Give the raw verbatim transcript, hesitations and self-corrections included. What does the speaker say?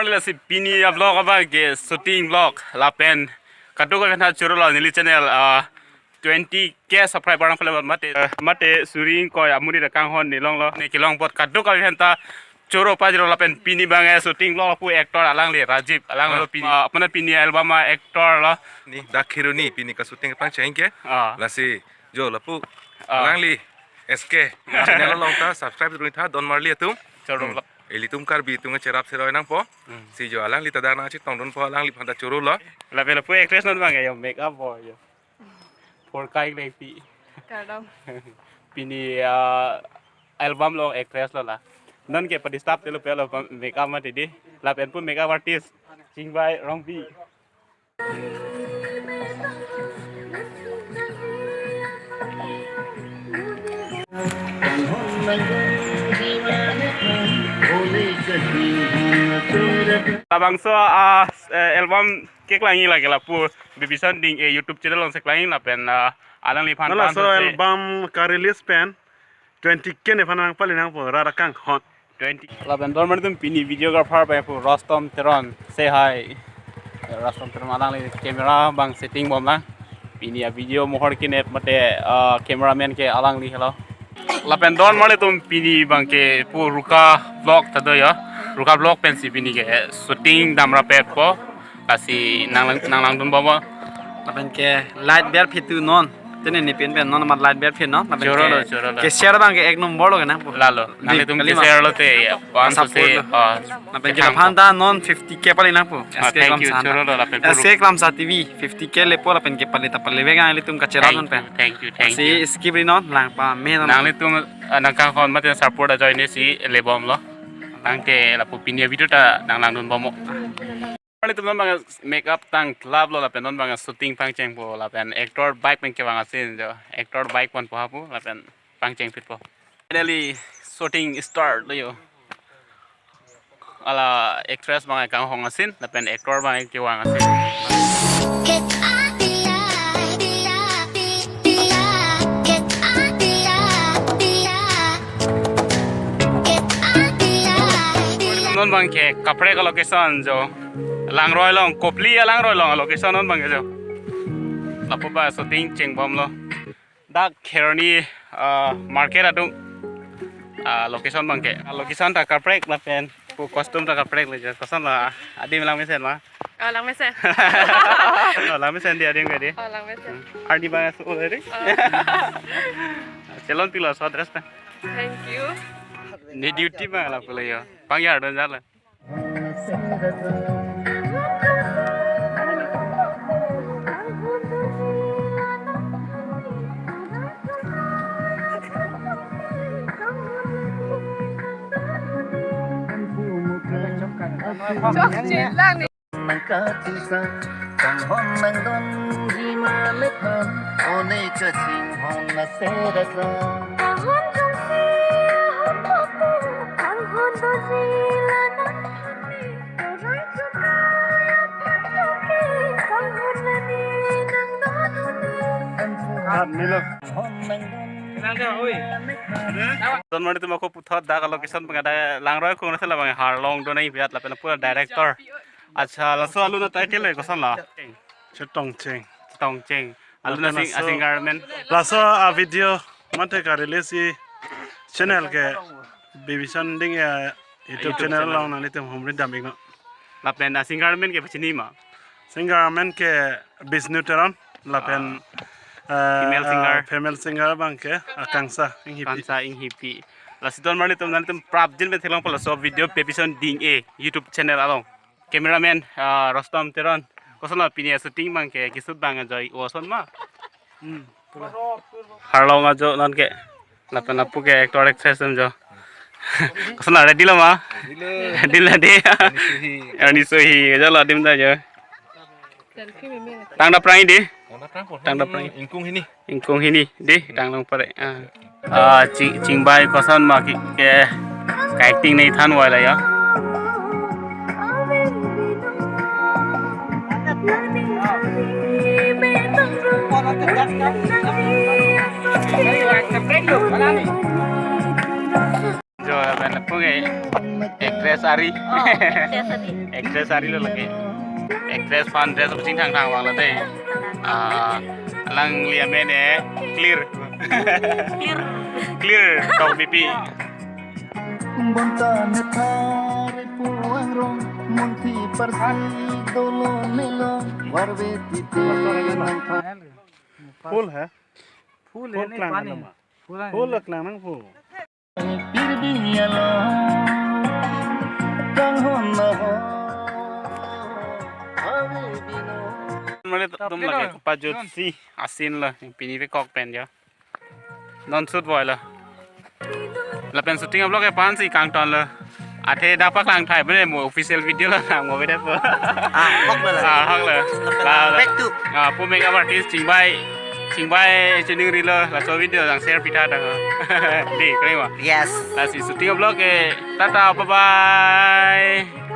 Lasi pini a-vlog abang ke shooting vlog lapen kadokave aphan choro lo neli channel, ah, twenty K subscriber nangpale mate, eh, mate suri ingkoi amuri ta kanghon ne longlo, ne kelong apot kadokave aphan ta choro pajirlo lapen pini abang, eh, shooting vlog pu actor alangli Rajiv, alangli lo pini, ah, apuna pini album a-actor lo. Ni dak Kheroni pini ka-shooting pangcheng ke. Ah. Lasi jo lapu, ah, alangli S K channel along ta subscribe dun tha don marli atum. Choro lo. Ilitum Karbi atum cherap seroi nangpo. Hmm. Si jo alangli ta dak nangchetongdunpo, alangliphan ta choro lo. Lapen lapu actress non abang yo, makeup boy yo. Porkai lengpi. Kardom. Pini, ah, album along actress lo la. Non ke pa-disturb te lo pe lo makeup mati di. Lapen pu makeup artist Chingbai Rongpi. Labangso, ah, eh, album keklangji lake lapu Bibison Ding, eh, YouTube channel along si klangji lapen, ah, alangliphan. Nala tan so si album ka-release pen twenty K nephan nangpale nangpo, rara kanghon. Twenty. Lapen don marli atum pini videographer abang pu Rostom Teron. Say hi. Rostom Teron alangli camera abang setting bomlang. Pini a-video mohor kenep mate, ah, cameraman ke alangli helo. Lapen don marli atum pini abang ke pu Ruka Vlog ta do ya. Ruka Vlog pensi pini ke shooting damrapetpo. Lasi nang lang, nanglangdun bomlo. Lapen ke light ber phi tu non. Tene ne pen pen non amat light ber phi non. Lapen choro ke lo, choro lo. Ke share abang ke ek number lo ke nangpo. Lalo. Di, nanglitum kali ke ma. Share lote ya. Pan support se, lo. Ah, lapen ke kekang aphan ta non fifty K pale nangpo. Ah, S K thank you, Klamsa. Choro lo lapen S K Klamsa T V fifty K lepo lapen kepale ta palevek nanglitum kachera non pen. Thank you, thank you, thank you. Si skip ri non lang pame non. Nanglitum, ah, nangkanghon mate support ajoine si lebomlo. Nang ke lapu pini a-video ta nanglangdun bomlo. Pali atum non abang makeup tang klap lo lapen non abang shooting pangchengpo lapen actor bike pen kevang asin jo. Actor bike ponpo hapu lapen pangchengpitpo. Finally shooting start lo yo. Ala actress abang kanghon asin lapen actor abang kevang asin. Non abang ke kaprek a-location jo. Langroi along, Kopili alangroi along location non abang jo. Lapu abang shooting chengbomlo. Dak Kheroni, ah, market adung, ah, location abang ke. Ah, location ta kaprek lapen pu costume ta kaprek le jo. Koson la adim langmesen ma? Oh, langmesen. Oh, langmesen di adim ke di. Oh, langmesen. Hmm. Arni abang su le di. Oh. Chelon pilo so dress ta. Thank you. Ne duty abang lapu le yo. Pangyar don jala. Chokche lang ni. Nangkatisa, kanghon nangdon jima lephan, one kachinghon na serasa. Kanghon jongsi ahon pote, kanghon doji lana. Don marli atum ako puthot dak location abang dak langroi kung nasi labang Harlong do nai biat lapen pura director. Acha, laso alun a-title le koson la? Chetongcheng. Chetongcheng. Alun a-sing-, lapen laso a-singer amen. Laso a-video mate ka-release i channel ke Bibison Ding ya YouTube channel along nanglitum humri dam iknon. Lapen a-singer amen ke pachini ma? Singer amen ke Bishnu Teron lapen, ah, eh, female singer. Female singer abang ke Akangsha Inghipi. Akangsha Inghipi. Lasi don marli atum nanglitum prapjin pen theklongpo laso video Bibison Ding e YouTube channel along. Cameraman, ah, Rostom Teron. Koson la pini a-shooting abang ke, ke-shoot abang ajoine oson ma? Hmm. Harlong ajo non ke. Lapen lapu ke actor actress atum jo. Koson la ready lo ma? Ready lo. Ready lo de. Arni sohi. Arni sohi. Jo lo adim ta jo. Tang daprang di. Tang daprang. Tang daprang. Ingkung hini. Ingkung hini di, tang long pare. Ah. Ah, Ching-, Chingbai koson ma ke, ke, ka-acting nai than wai la ya. Jo, lapen lapu ke actress. Actress ari. Oh, actress ari. Actress ari lo lake. Actress aphan dress chingthang thang vanglo dei. Ah, alangli amen ke Clear. Clear. Clear Tokbipi. Bonta ne thari puang rong, munthi parsi dolo melo, warve titi nang pha. फूल है? फूल है, फूल नहीं, पानी है। फूल है। फूल रखना ना फूल। फिर भी ये लो, कहाँ ना हो, अभी भी no. Mane tum lake kopajutsi asin lo, pini pe kok pen jo. Non shoot boy lo. Lapen shooting vlog ke aphansi kangton lo. Athe dak paklang thai bene mo official video lo nang mo bene po. Ah, hok lo la. Ah, hok lo. Lapen la, la. Back to. Ah, pu makeup artist Chingbai. Chingbai chuningri lo. Laso video jang share pitha ta. Dei, kali ma? Yes. Lasi shooting vlog ke. Tata, bye bye.